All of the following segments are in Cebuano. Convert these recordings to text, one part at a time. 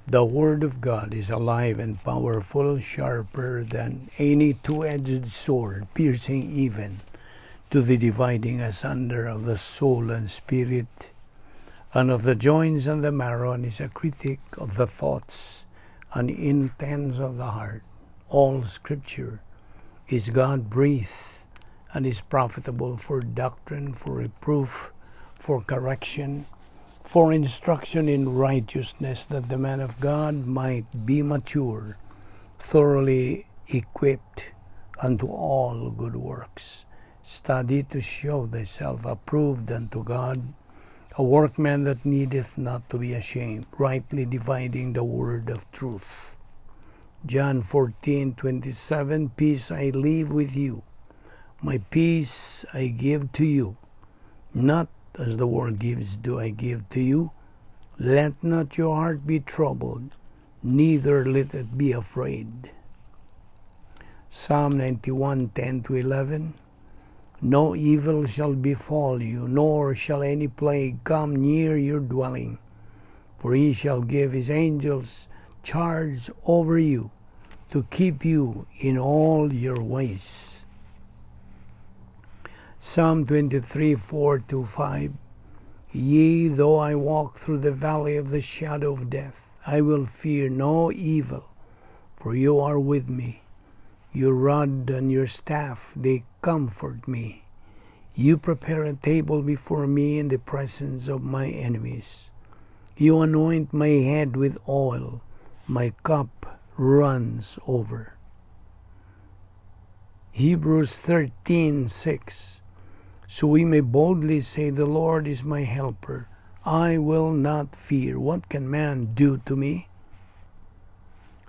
The Word of God is alive and powerful, sharper than any two-edged sword, piercing even to the dividing asunder of the soul and spirit, and of the joints and the marrow, and is a critic of the thoughts and intents of the heart. All Scripture is God-breathed and is profitable for doctrine, for reproof, for correction, for instruction in righteousness, that the man of God might be mature, thoroughly equipped unto all good works. Study to show thyself approved unto God, a workman that needeth not to be ashamed, rightly dividing the word of truth. John 14:27, "Peace I leave with you, my peace I give to you. Not as the world gives do I give to you. Let not your heart be troubled, neither let it be afraid." Psalm 91:10-11, "No evil shall befall you, nor shall any plague come near your dwelling. For he shall give his angels charge over you, to keep you in all your ways." Psalm 23:4-5, "Yea, though I walk through the valley of the shadow of death, I will fear no evil, for you are with me. Your rod and your staff, they comfort me. You prepare a table before me in the presence of my enemies. You anoint my head with oil, my cup runs over." Hebrews 13:6, "So we may boldly say, 'The Lord is my helper. I will not fear. What can man do to me?'"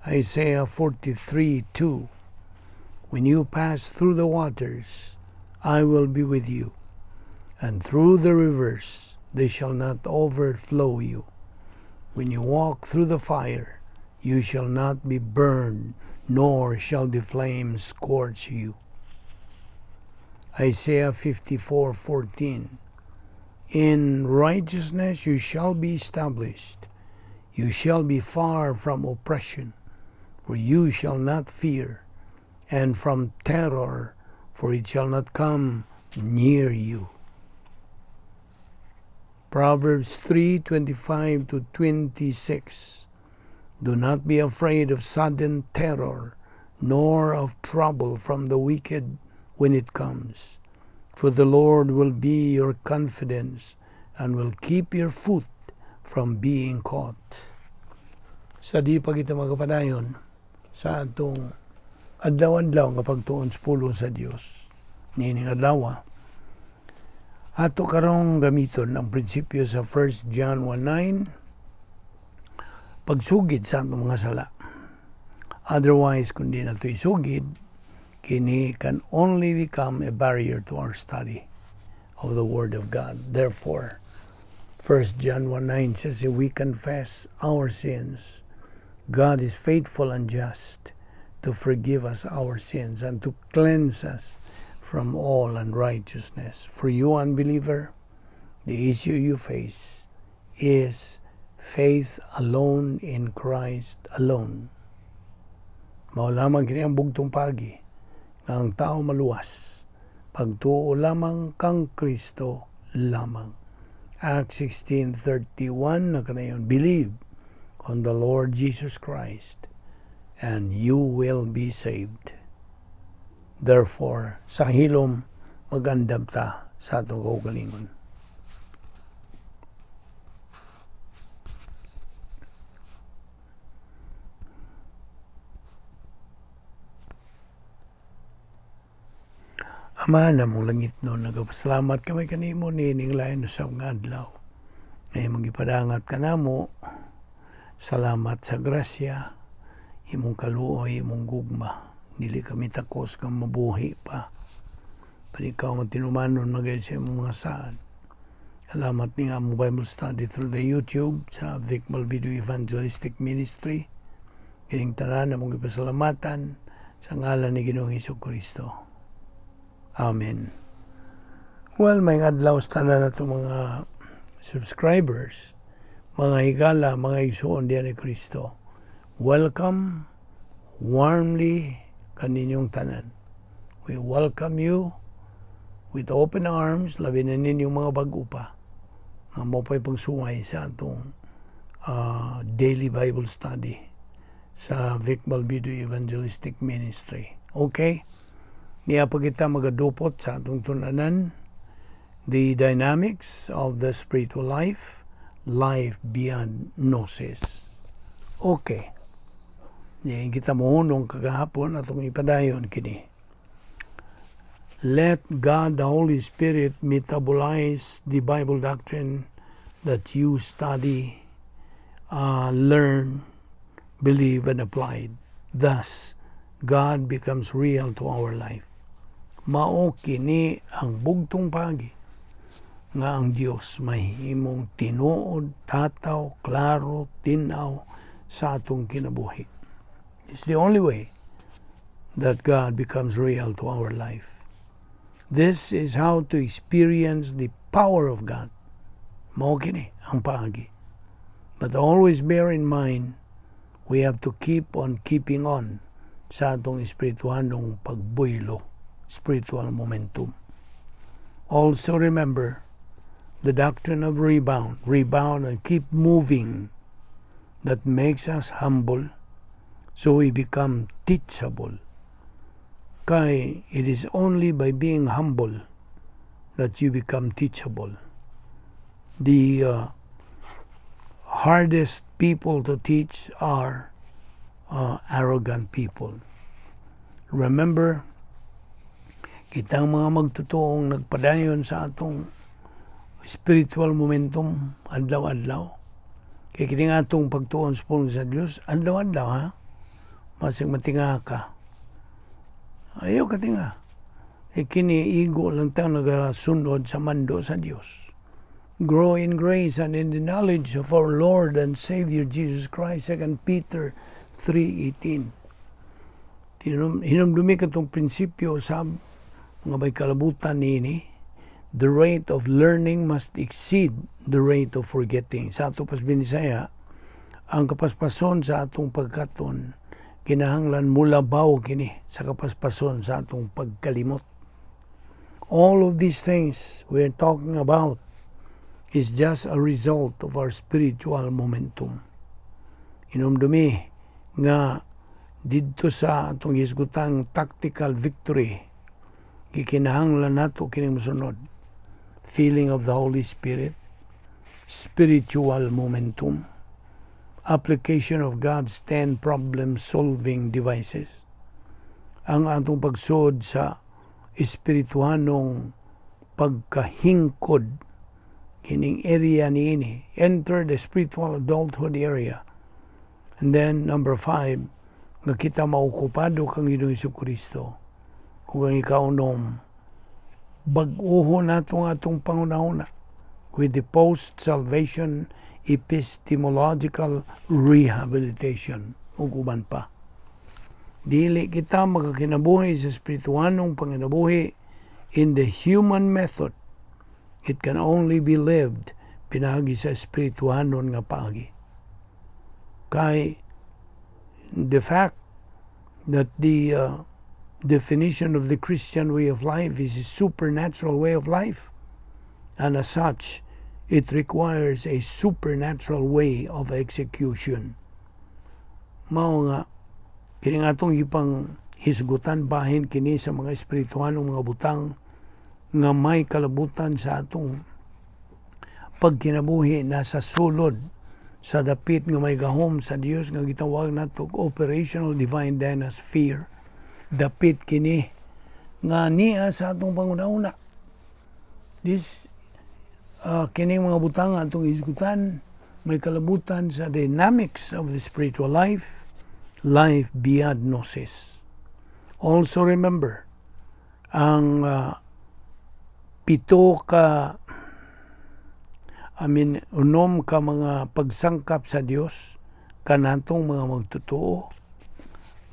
Isaiah 43:2, "When you pass through the waters, I will be with you, and through the rivers, they shall not overflow you. When you walk through the fire, you shall not be burned, nor shall the flames scorch you." Isaiah 54:14, "In righteousness you shall be established. You shall be far from oppression, for you shall not fear, and from terror, for it shall not come near you." Proverbs 3:25-26, "Do not be afraid of sudden terror, nor of trouble from the wicked when it comes. For the Lord will be your confidence and will keep your foot from being caught." Sa di pa kita magpadayon sa atong adlaw-adlaw nga pagtuon sa pulong sa Dios, niining adlaw, ato karong gamiton ang prinsipyo sa 1 John 1:9, pagsugid sa atong mga sala. Otherwise, kung di nato isugid, kini can only become a barrier to our study of the Word of God. Therefore, 1 John 1:9 says, "If we confess our sins, God is faithful and just to forgive us our sins and to cleanse us from all unrighteousness." For you, unbeliever, the issue you face is faith alone in Christ alone. Mao lamang kini ang bugtong pagi nga ang tao maluwas. Pagtuo lamang kang Kristo lamang. Acts 16:31 na kanayon, "Believe on the Lord Jesus Christ and you will be saved." Therefore, sa hilom, magandam ta sa atong kaugalingon. Ama namong langitnon, nagapasalamat kami kanimo niining lain usab nga adlaw. Nga imong gipadangat kanamo. Salamat sa grasya, imong kaluoy, imong gugma. Dili kami takos kang mabuhi pa. Pero ikaw matinumanon magay sa imong mga saad. Salamat ni nga among Bible study through the YouTube sa Vic Malvido Evangelistic Ministry. Kining tanan among gipasalamatan sa ngalan ni Ginoong Hesus Kristo. Amen. Well, may adlaw sa tanan nato mga subscribers. Mga higala, mga igsoon diyan ni Kristo. Welcome warmly kaninyong tanan. We welcome you with open arms, labi na ninyong mga bag-o pa nga mo pa'y pagsuway sa atong daily Bible study sa Vic Balbido Evangelistic Ministry. Okay? Niya pa kita magadupot sa atong tun-anan, the dynamics of the spiritual life, life beyond gnosis. Okay. Niya kita mohunong kagahapon, atong ipadayon kini. Let God the Holy Spirit metabolize the Bible doctrine that you study, learn, believe, and apply. Thus, God becomes real to our life. Mao kini ang bugtong paagi nga ang Dios mahimong tinuod, tataw, klaro, tin-aw sa atong kinabuhi. It's the only way that God becomes real to our life. This is how to experience the power of God. Mao kini ang paagi. But always bear in mind, we have to keep on keeping on sa atong espirituhanong pagbuylo, spiritual momentum. Also remember the doctrine of rebound, rebound and keep moving, that makes us humble so we become teachable. Kay it is only by being humble that you become teachable. The hardest people to teach are arrogant people. Remember, kitang mga magtutuong nagpadayon sa atong spiritual momentum adlaw-adlaw. Kay kini nga atong pagtuon sa pulong sa Dios, adlaw-adlaw ha. Masig matinga ka. Ayaw ka tinga. Kay kini igo lang tayo nagasunod sa mando sa Dios. Grow in grace and in the knowledge of our Lord and Savior Jesus Christ, 2 Peter 3:18. Hinumdumi katong prinsipyo sa mga may kalabutan nini, the rate of learning must exceed the rate of forgetting. Sa ato pas Binisaya, ang kapaspason sa atong pagkaton, kinahanglan mulabaw kini sa kapaspason sa atong pagkalimot. All of these things we're talking about is just a result of our spiritual momentum. Hinumdumi nga didto sa atong hisgutang tactical victory, gikinahanglan nato kining mosunod: filling of the Holy Spirit, spiritual momentum, application of God's 10 problem-solving devices, ang atong pagsud sa espirituhanong pagkahingkod kining area niini, enter the spiritual adulthood area. And then number five, nga kita maokupado kang Ginoong Kristo. Kung ang ikaunom, bag-uho nato ang atong panghunahuna with the post-salvation epistemological rehabilitation ug uban pa. Dili kita makakinabuhi sa espirituhanong panginabuhi in the human method. It can only be lived pinaagi sa espirituhanon nga paagi. Kay the fact that the definition of the Christian way of life is a supernatural way of life. And as such, it requires a supernatural way of execution. Mao nga, kini nga atong ipang hisgutan bahin kini sa mga espirituhanong mga butang nga may kalabutan sa atong pagkinabuhi na sa sulod sa dapit nga may gahom sa Dios nga gitawag nato operational divine dynasphere. Dapit kini nga niya sa atong panghunahuna. This kining mga butang nga atong hisgutan may kalabutan sa dynamics of the spiritual life, life beyond gnosis. Also remember ang pito ka, I mean, unom ka mga pagsangkap sa Dios kanatong mga magtotoo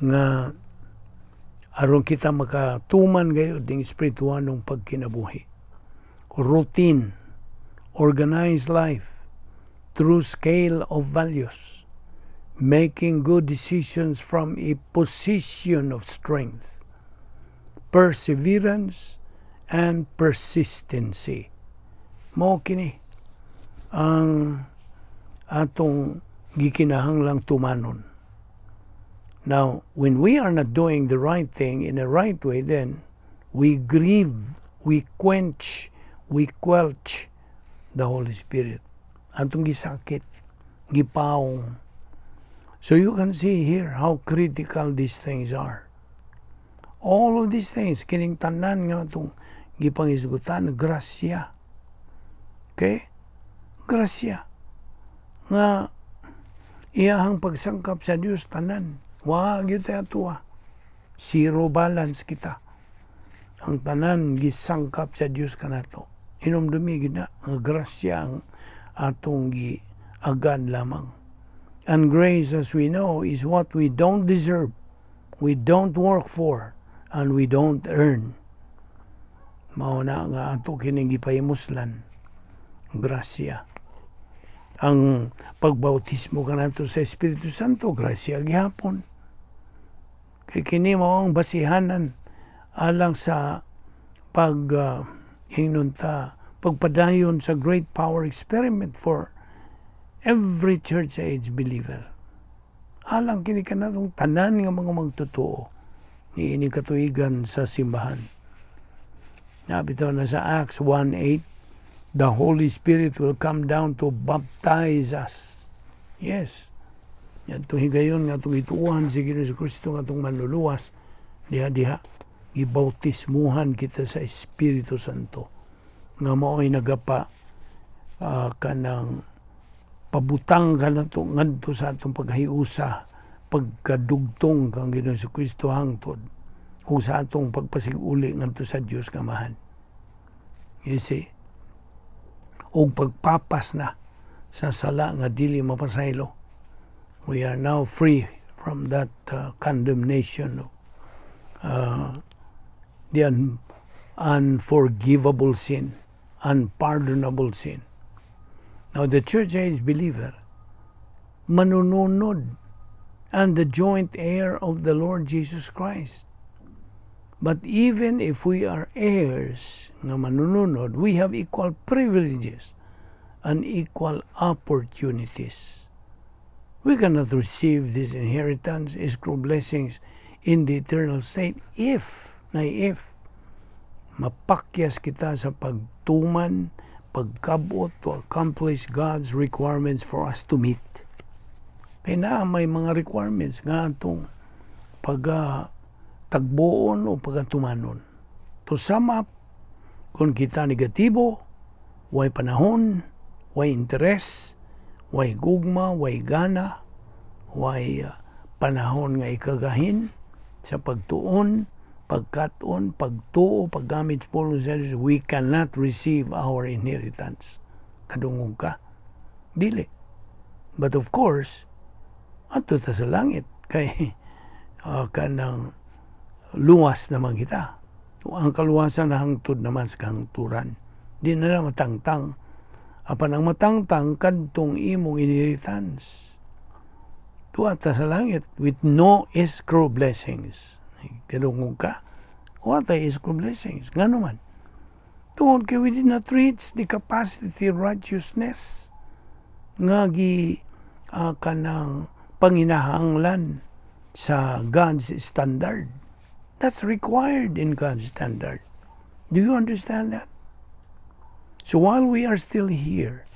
nga aron kita makatuman gayud ning espirituhanong pagkinabuhi. Routine, organized life, True scale of values, making good decisions from a position of strength, perseverance, and persistency. Mao kini ang atong gikinahanglang tumanon. Now, when we are not doing the right thing in the right way, then we grieve, we quench, we quelch the Holy Spirit. Atong gisakit, gipaong. So you can see here how critical these things are. All of these things, kining tanan nga atong gipangisgutan, grasya. Okay? Grasya. Nga iyahang pagsangkap sa Dios tanan. Wa gyud tay atuwa. Zero balance kita. Ang tanan gisangkap sa Dios kanato. Hinumdumi gyud na nga grasya ang atong giagad lamang. And grace, as we know, is what we don't deserve, we don't work for, and we don't earn. Mao na nga ato kining gipahimuslan. Grasya. Ang pagbautismo kanato sa Espiritu Santo, grasya gihapon. Kay kini mao ang basihanan alang sa pag ingnon ta pagpadayon sa Great Power Experiment for every church age believer. Alang kini kanatong tanan nga mga magtotoo ni ini katuigan sa simbahan. Nabitaw na sa Acts 1:8, the Holy Spirit will come down to baptize us. Yes. Atong higayon nga atong ituohan si Ginoong Kristo nga atong manluluwas, diha diha gibautismuhan kita sa Espiritu Santo nga mao ay nagapa kanang pabutang kanato ngadto sa atong paghiusa, pagkadugtong kang Ginoong Kristo hangtod ug sa atong pagpasiguli ngadto sa Dios nga Amahan. You see? Ug pagpapas na sa sala nga dili mapasaylo. We are now free from that condemnation of the unforgivable sin, unpardonable sin. Now, the church age believer, manununod and the joint heir of the Lord Jesus Christ. But even if we are heirs nga manununod, we have equal privileges and equal opportunities. We cannot receive this inheritance, escrow blessings in the eternal state if, na if, mapakyas kita sa pagtuman, pagkabot to accomplish God's requirements for us to meet. Kaya na may mga requirements nga atong pag tagboon o pagatumanon. To sum up, kung kita negatibo, way panahon, way interes, way gugma, way gana, way panahon nga ikagahin sa pagtuon, pagkat-on, pagtuo, paggamit sa pulong sa Diyos, we cannot receive our inheritance. Kadungog ka? Dili. But of course, adto ta sa langit kay kanang luwas naman kita. Ang kaluwasan na hangtod naman sa kahangturan. Di na na matangtang. Apan ang matangtang kadtong imong inheritance. Tuwa ta sa langit with no escrow blessings. Kadungog ka? Wa tay escrow blessings? Ngano man? Tungod kay we did not reach the capacity of righteousness nga gi kanang panginahanglan sa God's standard. That's required in God's standard. Do you understand that? So while we are still here,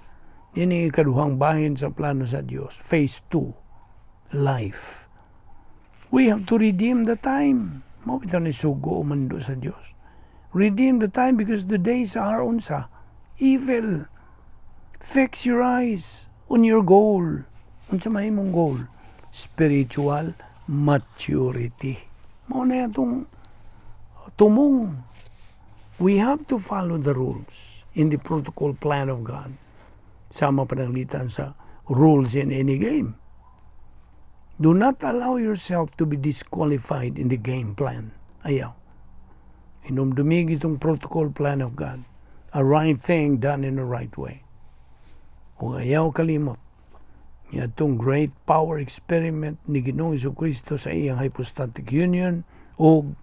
ini ikaduhang bahin sa plano sa Dios, phase 2, life. We have to redeem the time. Mao bitaw ni sugo o mando sa Dios. Redeem the time because the days are unsa? Evil. Fix your eyes on your goal. Unsa may imong goal? Spiritual maturity. Mao na atong tumong. We have to follow the rules in the protocol plan of God. Sama pananglitan sa rules in any game. Do not allow yourself to be disqualified in the game plan. Ayaw. Hinumdumi itong protocol plan of God. A right thing done in the right way. Kung ayaw kalimot, atong great power experiment ni Ginoong Kristo sa iyang hypostatic union o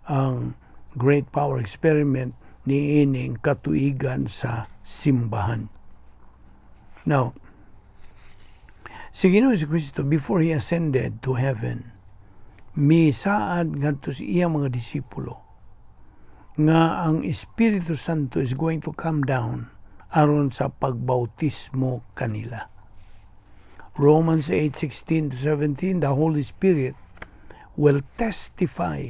ang great power experiment ni ining katuigan sa simbahan. Now, si Ginoong Kristo, before He ascended to heaven, misaad ngadto sa iyang mga disipulo nga ang Espiritu Santo is going to come down aron sa pagbautismo kanila. Romans 8:16 to 17, the Holy Spirit will testify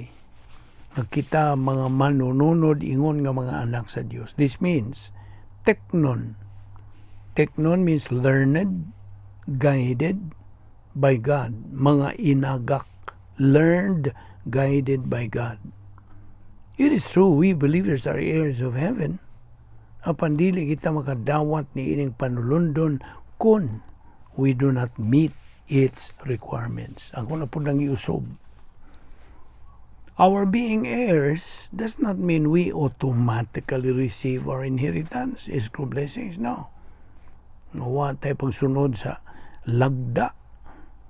nga kita mga manununod ingon nga mga anak sa Dios. This means teknon. Teknon means learned, guided by God. Mga inagak, learned, guided by God. It is true, we believers are heirs of heaven. Apan dili kita makadawat ni ining panulundon kung we do not meet its requirements. Ako na pud nang iusob. Our being heirs does not mean we automatically receive our inheritance, escrow blessings. No. Wa tayo pagsunod sa lagda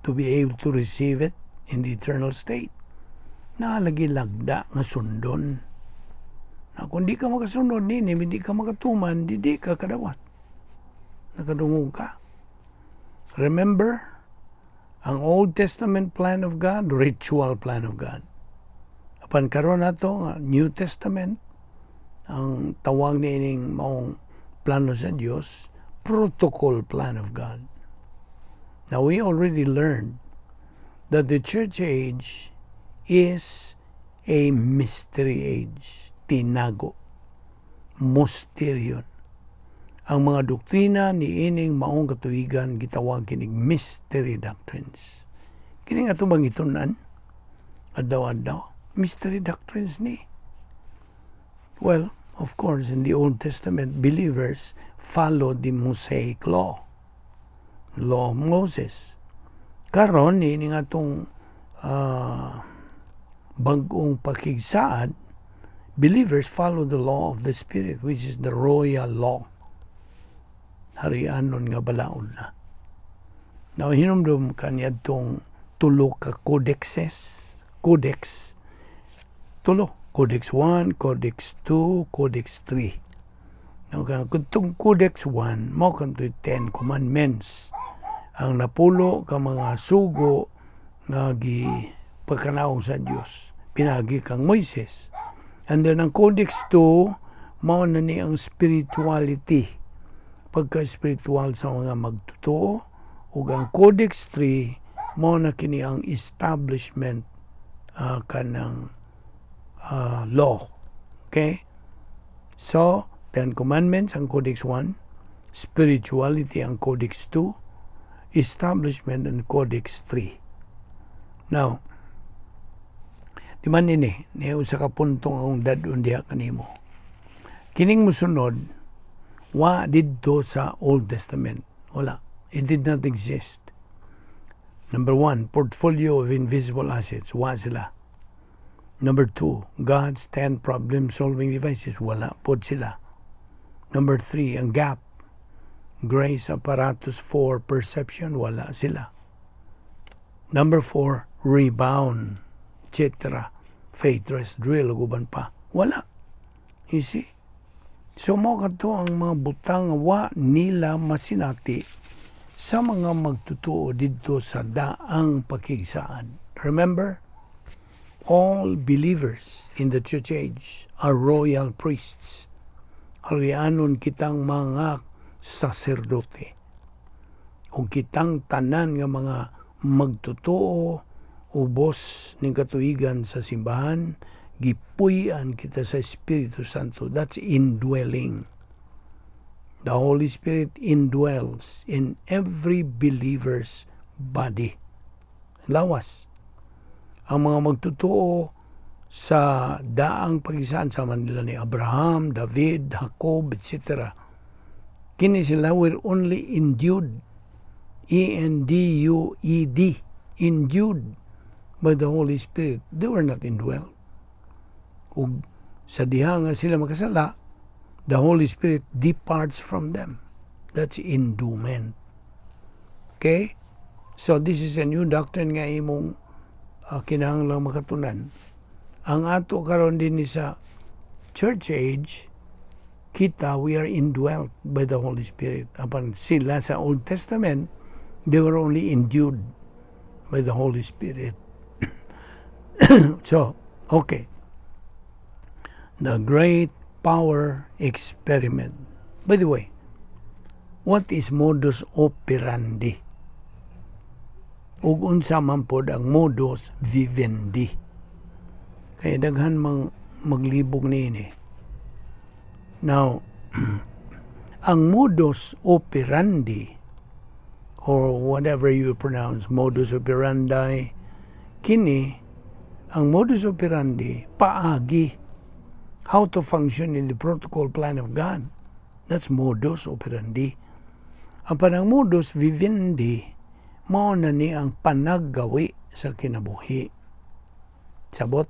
to be able to receive it in the eternal state. Naa lagi lagda nga sundon. Na kung di ka makasunod nini, hindi ka makatuman, di ka kadawat. Nakadungog ka. Remember, ang Old Testament plan of God, ritual plan of God. Apan karon nato nga New Testament, ang tawag niining maong plano sa Dios, protocol plan of God. Now, we already learned that the church age is a mystery age, tinago, mysterion. Ang mga doktrina ni ining maong katuigan gitawag kining mystery doctrines. Kini nga bang gitun-an? Adlaw-adlaw, mystery doctrines ni. Well, of course, in the Old Testament, believers followed the Mosaic law, law of Moses. Karon ni nga atong bag-ong pakigsaad, believers follow the law of the Spirit, which is the royal law. Harianon nga balaod na. Now, hinumdum kaniadtong tulo ka codexes, codex, tulo, Codex 1, Codex 2, Codex 3. Now, kung Codex 1, mao kanto'y 10 Commandments. Ang napulo ka mga sugo nga gi pagkanaong sa Dios pinaagi kang Moises. And then ang Codex 2, mao na ni ang spirituality, pagka-spiritual sa mga magtotoo, ug ang Codex 3, mao na kini ang establishment kanang law. Okay? So, Ten Commandments ang Codex 1, spirituality ang Codex 2, establishment ang Codex 3. Now, di man ini, ni usa ka puntong akong dad-on diha kanimo. Kining musunod, wa didto sa Old Testament. Wala. It did not exist. Number one, portfolio of invisible assets. Wa sila. Number two, God's 10 problem-solving devices. Wala pod sila. Number three, ang GAP, Grace Apparatus for Perception. Wala sila. Number four, rebound, etc. Faith rest drill, ug uban pa. Wala. You see? So mao kadto ang mga butang nga wa nila masinati sa mga magtutuo didto sa daang pakigsaad. Remember, all believers in the church age are royal priests. Harianon kitang mga saserdote. Ug kitang tanan nga mga magtutuo ubos ning katuigan sa simbahan, gipuy-an kita sa Espiritu Santo. That's indwelling. The Holy Spirit indwells in every believer's body. Lawas. Ang mga magtutuo sa daang pagisan sa Manila ni Abraham, David, Jacob, etc. Kini sila were only endued. endued. Endued by the Holy Spirit. They were not indwelt. Ug sa diha nga sila makasala, the Holy Spirit departs from them. That's endowment. Okay? So this is a new doctrine nga imong kinahanglang makatunan. Ang ato karon din sa church age, kita, we are indwelt by the Holy Spirit. Apan sila sa Old Testament, they were only endued by the Holy Spirit. So, okay. The great power experiment. By the way, what is modus operandi? Ug unsa man pod ang modus vivendi? Kaya daghan mang maglibog niini. Now, ang modus operandi or whatever you pronounce, modus operandi, kini ang modus operandi, paagi how to function in the protocol plan of God. That's modus operandi. Ang panang modus vivendi, mao na ni ang panaggawi sa kinabuhi. Sabot?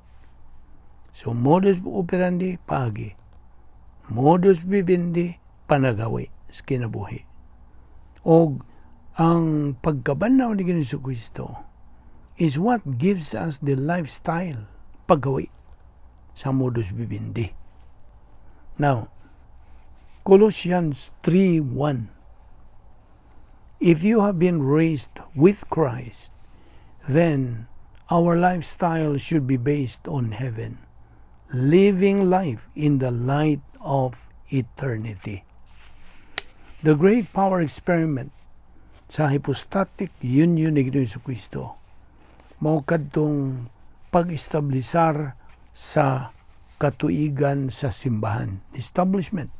So modus operandi, paagi. Modus vivendi, panagawi sa kinabuhi. Og ang pagkabanhaw ni Ginoong Kristo is what gives us the lifestyle, paggawi sa modus vivendi. Now, Colossians 3:1. If you have been raised with Christ, then our lifestyle should be based on heaven, living life in the light of eternity. The great power experiment sa hypostatic union ni Ginoong Kristo mao kadtong pag-establisar sa katuigan sa simbahan, the establishment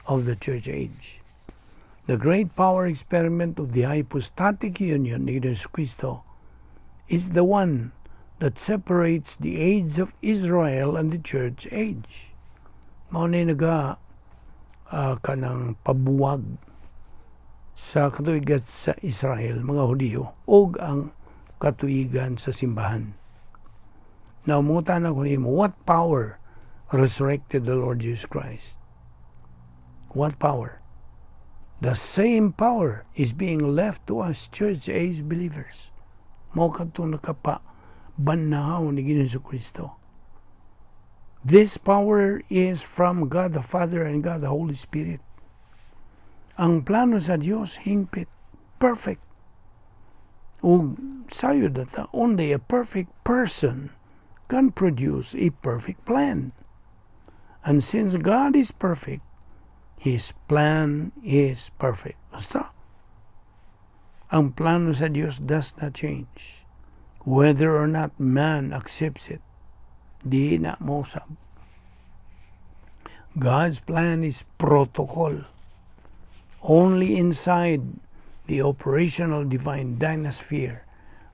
of the church age. The great power experiment of the hypostatic union ni Ginoong Kristo is the one that separates the age of Israel and the church age. Mao ni naga kanang pabuwag sa katuigan sa Israel, mga Hudiyo, ug ang katuigan sa simbahan. Now, mangutana ko nimo, what power resurrected the Lord Jesus Christ? What power? The same power is being left to us church age believers. Mao kadtong nakapa banhaw ni Ginoong Kristo. This power is from God the Father and God the Holy Spirit. Ang plano sa Dios hingpit, perfect. Ug sayo that only a perfect person can produce a perfect plan. And since God is perfect, His plan is perfect. Basta. Ang plano sa Dios does not change, whether or not man accepts it. Di na mosab. God's plan is protocol. Only inside the operational divine dynasphere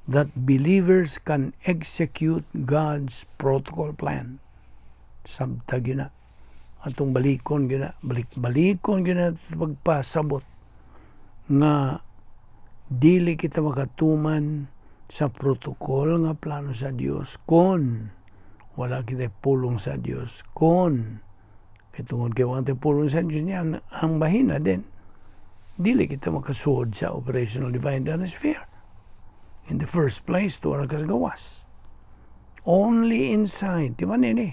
that believers can execute God's protocol plan. Sabta gyud na. Atong balikon gyud na, balik-balikon gyud na pagpasabot nga dili kita makatuman sa protocol nga plano sa Dios kon wala kita pulong sa Dios, kon kay tungod kay wala pulong sa Dios niya ang mahina din dili kita makasuod sa operational divine sphere. In the first place, tuwa ka sa gawas. Only inside, di ba nini?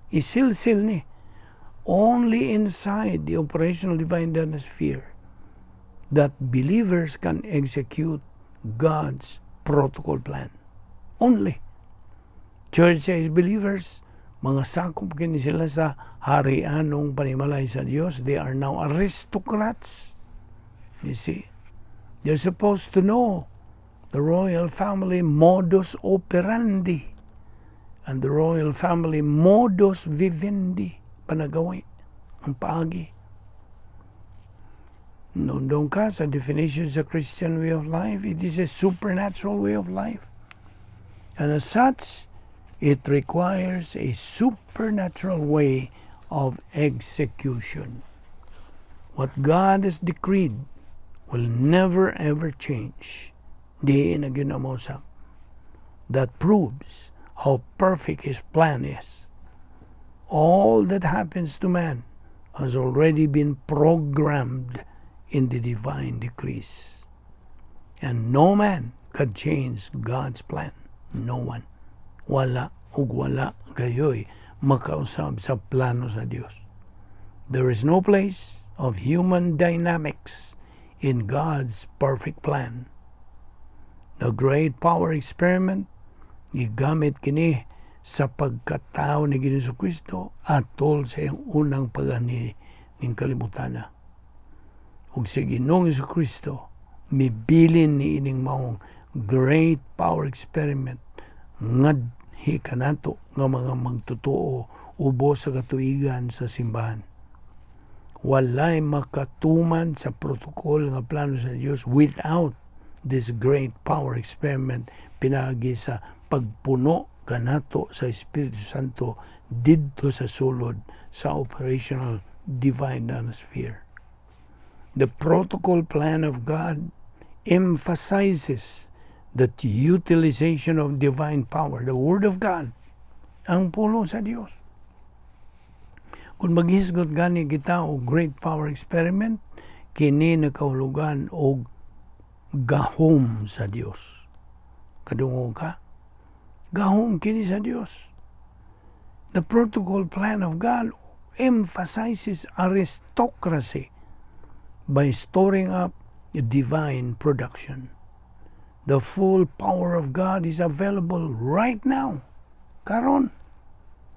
Isilsil ni. Only inside the operational divine sphere that believers can execute God's protocol plan. Only. Church age believers, mga sakop kini sila sa harianong panimalay sa Dios. They are now aristocrats. You see? They're supposed to know the royal family modus operandi and the royal family modus vivendi, panagawi, ang paagi. Nundong ka sa definition sa Christian way of life, it is a supernatural way of life. And as such, it requires a supernatural way of execution. What God has decreed will never ever change. Di na gyud na. That proves how perfect His plan is. All that happens to man has already been programmed in the divine decrees. And no man could change God's plan. No one. Wala ug wala gayoy makausab sa plano sa Dios. There is no place of human dynamics in God's perfect plan. The great power experiment, gigamit kini sa pagkatao ni Ginoong Kristo atol sa iyang unang pag-anhi ning kalibutana. Ug si Ginoong Kristo mibilin ni ining maong great power experiment ngadhi kanato nga mga magtotoo ubos sa katuigan sa simbahan. Walay makatuman sa protocol nga plano sa Dios without this great power experiment pinaagi sa pagpuno kanato sa Espiritu Santo didto sa sulod sa operational divine sphere. The protocol plan of God emphasizes the utilization of divine power, the Word of God, ang pulong sa Dios. Kung maghisgot gani kita og great power experiment, kini nakahulugan og gahom sa Dios. Kadungog ka? Gahom kini sa Dios. The protocol plan of God emphasizes aristocracy by storing up divine production. The full power of God is available right now. Karon,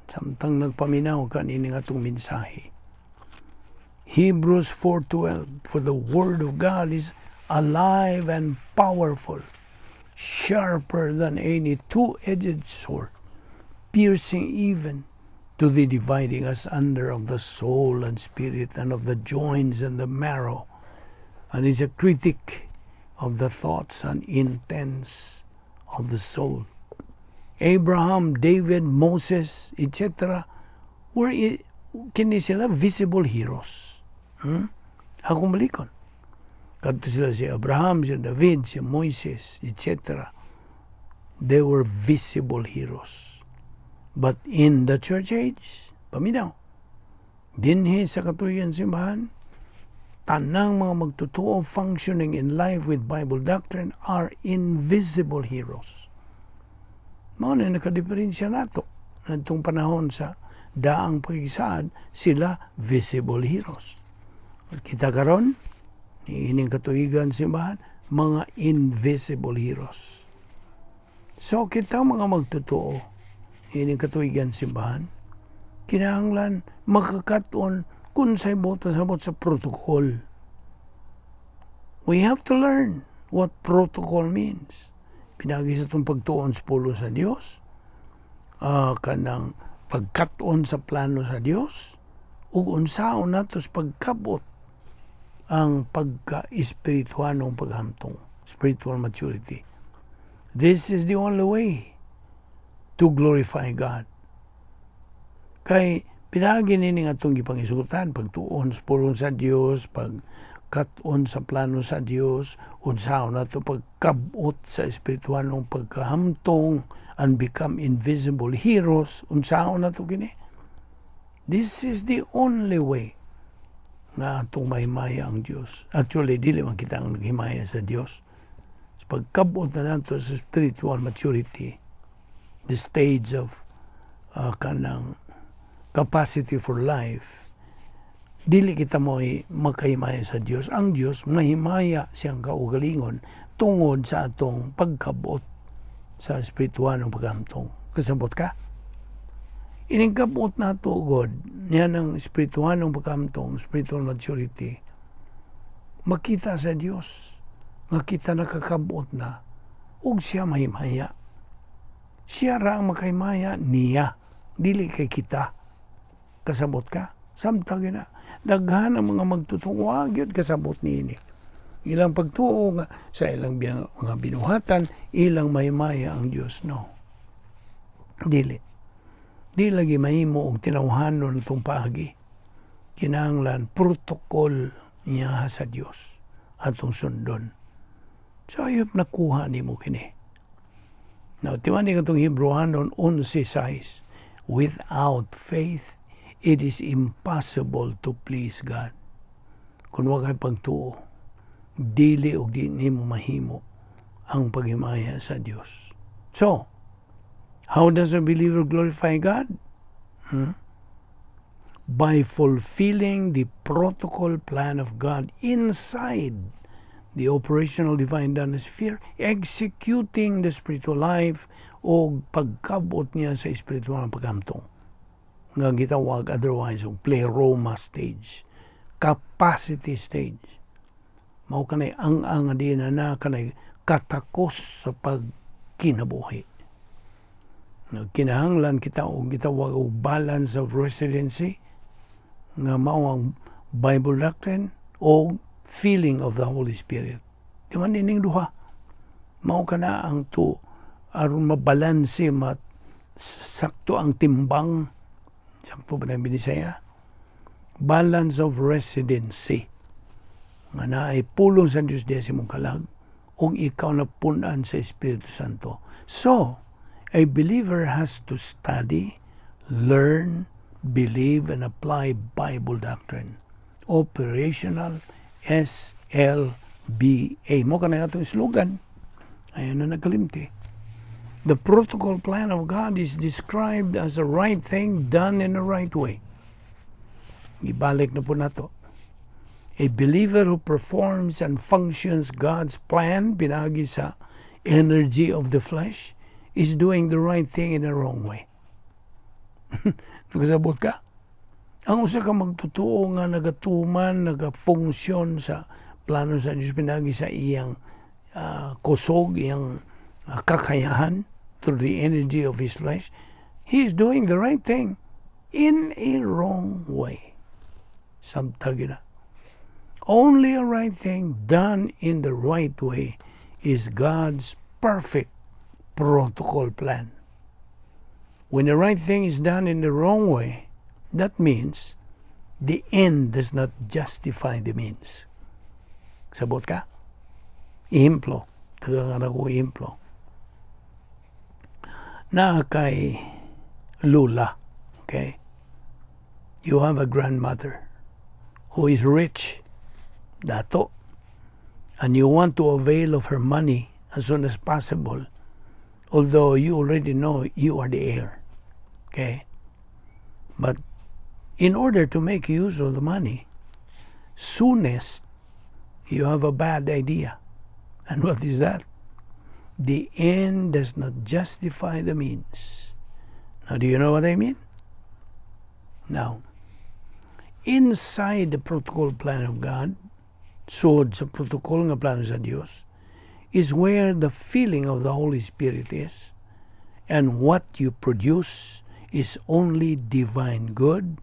samtang nagpaminaw ka nining atong mensahe. Hebrews 4:12, "For the word of God is alive and powerful, sharper than any two-edged sword, piercing even to the dividing asunder of the soul and spirit and of the joints and the marrow, and is a critic of the thoughts and intents of the soul." Abraham, David, Moses, etc. were kini sila visible heroes. Akong balikon. Kadto sila si Abraham, si David, si Moises, etc. They were visible heroes. But in the church age, paminaw, dinhi sa katuigan simbahan, tanang mga magtotoo functioning in life with Bible doctrine are invisible heroes. Mao na nakadiferensya nato. Ngadtong panahon sa daang pakisaad, sila visible heroes. Kita karon, niining katuigan simbahan, mga invisible heroes. So kita mga magtotoo, ining katuigan simbahan, kinahanglan makakaton kung unsay buot pasabot sa protocol. We have to learn what protocol means. Pinaagi sa atong pagtuon sa pulong sa Dios, kanang pagkat-on sa plano sa Dios, ug unsaon nato sa pagkabot ang pagka-espirituanong paghamtong, spiritual maturity. This is the only way to glorify God. Kay pinaagi nini nga atong gipangisugutan, pagtuon sa pulong sa Dios, pagkat-on sa plano sa Dios, unsaon nato pagkabot sa espirituanong pagkahamtong and become invisible heroes, unsaon nato kini. This is the only way nga atong mahimaya ang Dios. Actually, dili man kita ang naghimaya sa Dios. Sa pagkabot na nato sa spiritual maturity, the stage of kanang capacity for life, dili kita mo makahimaya sa Dios. Ang Dios mahimaya siyang kaugalingon tungod sa atong pagkabot sa espirituanong paghamtong. Kasabot ka? Ining kabot nato God, niya ng espirituanong paghamtong, spiritual maturity, makita sa Dios nga kita nakakabot na ug siya mahimaya. Siya ra ang makahimaya niya, dili kay kita. Kasabot ka? Samtang na. Daghan ang mga magtotoo gyud kasabot niini. Ilang pagtuo nga sa ilang mga binuhatan, ilang mahimaya ang Dios, no. Dili. Di lagi mahimo og tinawhanon itong paagi. Kinahanglan protocol niya sa Dios atong sundon. So ayop nakuha nimo kini. Now, timan ni katong Hebrewanon 11:6, "Without faith, it is impossible to please God." Kung wa kay pagtuo, dili og di nimo mahimo ang paghimaya sa Dios. So, how does a believer glorify God? Hmm? By fulfilling the protocol plan of God inside the operational divine sphere, executing the spiritual life o pagkabot niya sa espiritual na paghamtong nga gitawag otherwise og pleroma stage, capacity stage. Mao kanay ang di na na kanay katakos sa pagkinabuhi. Kinahanglan kita og gitawag og balance of residency nga mao ang Bible doctrine o filling of the Holy Spirit. Di man nining duha? Mao kana ang to aron mabalanse, mat sakto ang timbang. Sakto ba na Binisaya? Balance of residency. Nga naay pulong sa Diyos diya sa imong kalag ug ikaw na punan sa Espiritu Santo. So, a believer has to study, learn, believe, and apply Bible doctrine. Operational SLBA. Mao kana atong slogan. Ayaw na nagkalimti. The protocol plan of God is described as the right thing done in the right way. Ibalik na po nato. A believer who performs and functions God's plan pinagi sa energy of the flesh is doing the right thing in the wrong way. Nagasabot ka? Ang usa ka magtotoo nga nagatuman, nagafunksyon sa plano sa Diyos pinagi sa iyang kusog, iyang kakayahan through the energy of his flesh, he is doing the right thing in a wrong way. Samtang na. Only a right thing done in the right way is God's perfect protocol plan. When the right thing is done in the wrong way, that means the end does not justify the means. Sabot ka? Ehemplo. Tagaan ko ehemplo. Naa kay lola, okay? You have a grandmother who is rich, dato, and you want to avail of her money as soon as possible, although you already know you are the heir. Okay? But in order to make use of the money, soonest you have a bad idea. And what is that? The end does not justify the means. Now, do you know what I mean? Now, inside the protocol plan of God, sud sa protocol nga plano sa Dios, is where the filling of the Holy Spirit is. And what you produce is only divine good.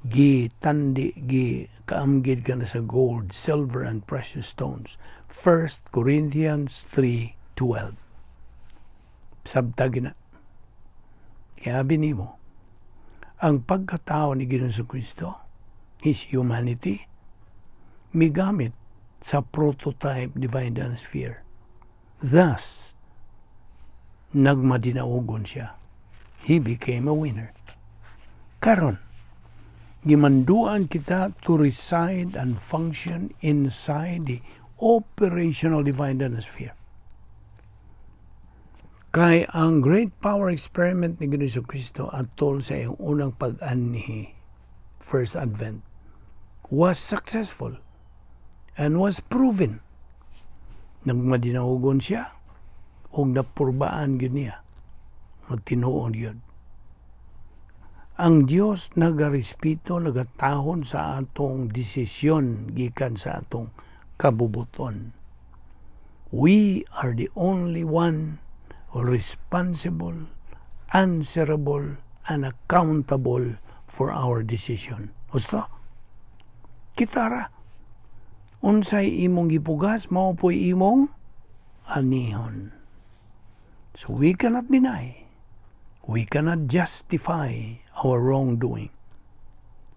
Gi tandi, gi kaamgid ka na sa gold, silver, and precious stones. 1 Corinthians 3:12. Sabtag na. Kaya nimo, ang pagkatao ni Ginoong Kristo, His humanity, migamit sa prototype divine sphere. Thus, nagmadinaugon siya. He became a winner. Karon, gimanduan kita to reside and function inside the operational divine sphere. Kay ang great power experiment ni Ginoong Kristo atol sa iyang unang pag-anhi, first advent, was successful and was proven. Nagmadinaugon siya ug napurbaan gyud niya nga tinuod gyud. Ang Dios nagarespeto, nagatahon sa atong desisyon gikan sa atong kabubuton. We are the only one responsible, answerable, and accountable for our decision. Gusto? Kita ra. Unsay imong gipugas, mao po'y imong anihon. So we cannot deny, we cannot justify our wrongdoing.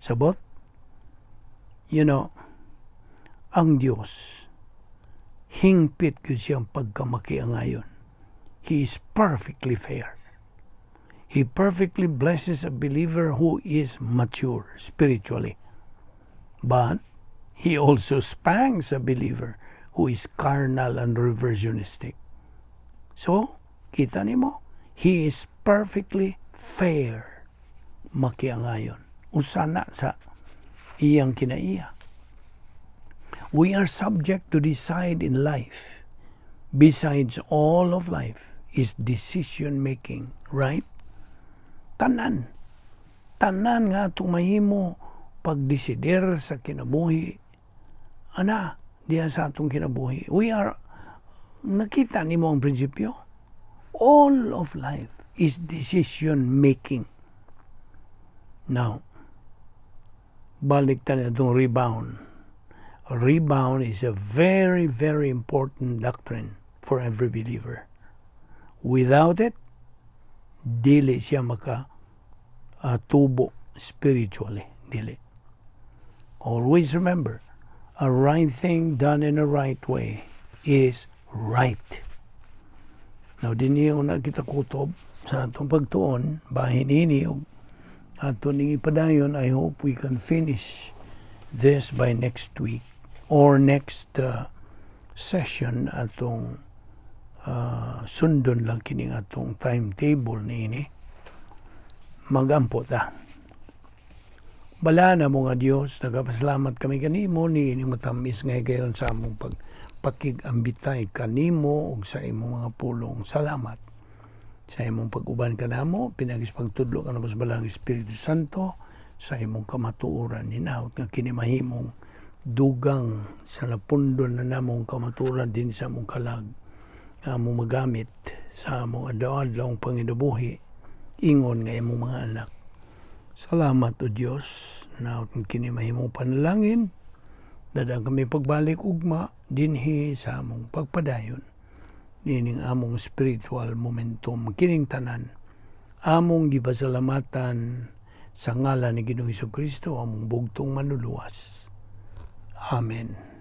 Sabot? Ang Diyos, hingpit gyud siyang pagkamakiangayon. He is perfectly fair. He perfectly blesses a believer who is mature spiritually. But He also spanks a believer who is carnal and reversionistic. So, kita nimo, He is perfectly fair. Makiangayon. Usana sa iyang kinaiya. We are subject to decide in life. Besides, all of life is decision making, right? Tanan. Tanan nga atong mahimo pagdesider sa kinabuhi. Ana, diya sa atong kinabuhi. We are, nakita nimo ang prinsipyo? All of life is decision making. Now, balik ta na itong rebound. Rebound is a very, very important doctrine for every believer. Without it, dili siya maka tubo spiritually. Dili. Always remember, a right thing done in a right way is right. Now, dinhi na kita kutob sa atong pagtuon, bahin ini, ug ato ning ipadayon. I hope we can finish this by next week or next session atong sundon lang kining atong timetable niini. Magampo ta. Balaan namo nga Dios, nagapasalamat kami kanimo ni ining matamis nga higayon sa among pagpakig-ambitay kanimo ug sa imong mga pulong. Salamat sa imong pag-uban kanamo, pinaagis pagtudlo kanamo sa Balaang Espiritu Santo sa imong kamatuoran. Hinaot nga kini mahimong dugang sa napundon na namong kamatuoran din sa among kalag nga among magamit sa among adlaw-adlaw panginabuhi ingon nga imong mga anak. Salamat, O Dios, hinaot nga kini mahimong panalangin. Dadaan kami pagbalik ugma dinhi sa among pagpadayon nining among spiritual momentum. Kining tanan among gipasalamatan sa ngalan ni Ginoong Kristo, among bugtong Manluluwas. Amen.